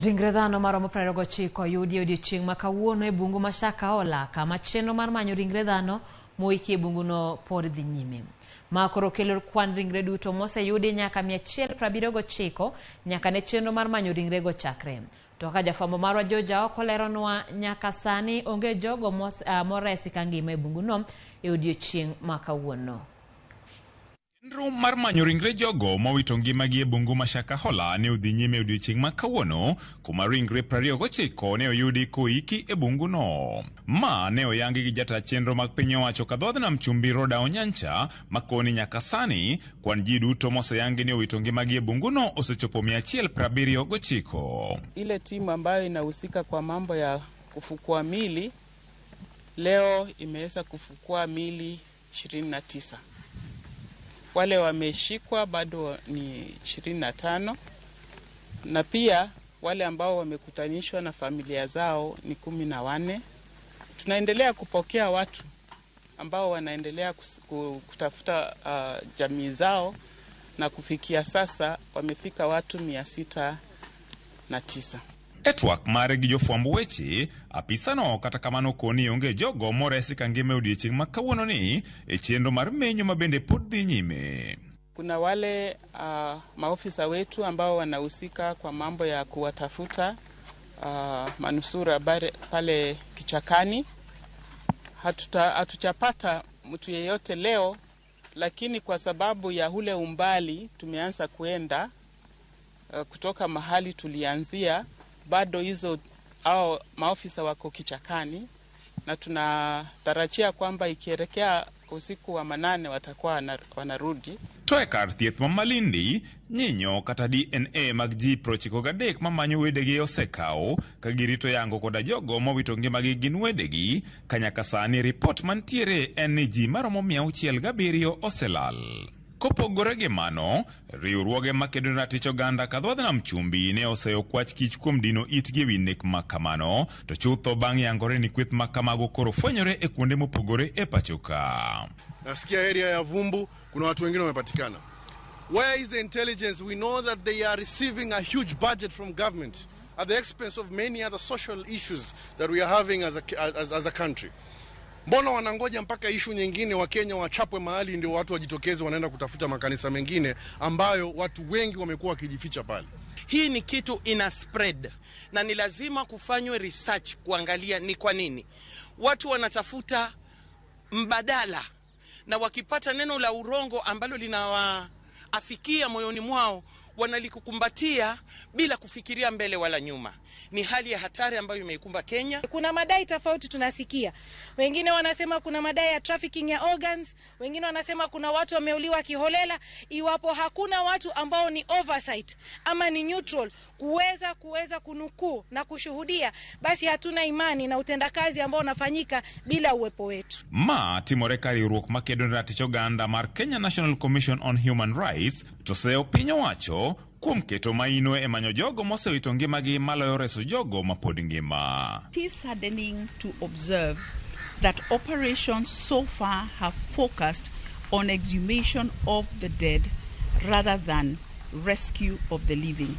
Ringre dhano maromo 29 oyudi e odiechieng' ma kawuono e bungu ma Shakahola kama chenro mar manyo ringre dhano moiki e bunguno pod dhi nyime. Ma koro kelo kwan ringre duto moseyudi nyaka 179 nyaka ne chenro mar manyo ringrego chakre. To kaka jafwambo marwa George Aoko leronwa, nyaka sani onge jogo moresi ka ngima e bunguno e odiechieng' ma kawuono. Chenro mar manyo ringre jogo mowito ngimagi e bungu ma Shakahola ne odhi nyime e odiechieng' ma kawuono kuma ringre 29 ne oyudi koiki e bunguno. Ma ne oyangi gi jata chenro mag piny owacho kadhodh nam chumbi Rhoda Onyancha makoni nyaka sani kwan ji duto moseyangi ni owito ngimagi e bunguno osechopo 179. Ile timu ambayo inahusika kwa mambo ya kufukua mili leo imeweza kufukua mili 29. Wale wameshikwa bado ni 25 na pia wale ambao wamekutanishwa na familia zao ni 14. Tunaendelea kupokea watu ambao wanaendelea kutafuta jamii zao na kufikia sasa wamefika watu 609. E twak mare gi jofwamb weche, apisano kata kamano koni onge jogo moresi ka ngima e odiechieng' ma kawuono ni e chenro mar menyo ma bende pod dhi nyime. Kuna wale maofisa wetu ambao wanahusika kwa mambo ya kuwatafuta manusura pale kichakani. Hatujapata mtu yeyote leo, lakini kwa sababu ya ule umbali tumeanza kuenda kutoka mahali tulianzia, bado hizo au maofisa wako kichakani na tunatarajia kwamba ikielekea usiku wa manane watakuwa wanarudi. To e kar thieth ma Malindi, nyinyo kata DNA mag ji 93 mamanyo wedegi osekaw ka girito yango koda jogo mowito ngimagi gin wedegi, ka nyaka sani ripot mantiere en ni ji maromo 607 oselal. Kopogore gi mano, riwruoge makedo ne ratich oganda kadhodh nam chumbi ne oseyo kwach kich kuom dino itgi ewi nek ma kamano, to chutho bang' yangore ni kweth ma kamago koro fwenyore e kuonde mopogore e pacho ka. Nasikia area ya Vumbu kuna watu wengine wamepatikana. Where is the intelligence? We know that they are receiving a huge budget from government at the expense of many other social issues that we are having as a country. Mbona wanangoja mpaka ishu nyingine Wakenya wachapwe mahali ndio watu wajitokeze wanaenda kutafuta makanisa mengine ambayo watu wengi wamekuwa wakijificha pale? Hii ni kitu ina spread na ni lazima kufanywe research kuangalia ni kwa nini watu wanatafuta mbadala, na wakipata neno la urongo ambalo linawaafikia moyoni mwao wanalikukumbatia bila kufikiria mbele wala nyuma. Ni hali ya hatari ambayo imeikumba Kenya. Kuna madai tofauti tunasikia. Wengine wanasema kuna madai ya trafficking ya organs, wengine wanasema kuna watu wameuliwa kiholela. Iwapo hakuna watu ambao ni oversight ama ni neutral kuweza kunukuu na kushuhudia, basi hatuna imani na utendakazi ambao unafanyika bila uwepo wetu. Ma timore ka riwruok makedo ne ratich oganda mar Kenya National Commission on Human Rights to seyo piny owacho kuom keto maino e manyo jogo mosewito ngimagi maloyo reso jogo mapod ngima. It is saddening to observe that operations so far have focused on exhumation of the dead rather than rescue of the living.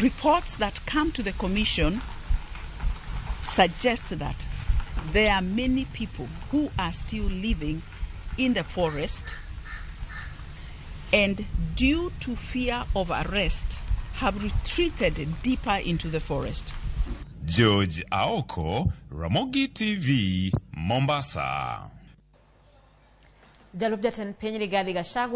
Reports that come to the Commission suggest that there are many people who are still living in the forest and due to fear of arrest have retreated deeper into the forest. George Aoko, Ramogi TV, Mombasa. Jalup jatend piny Rigathi Gachagua.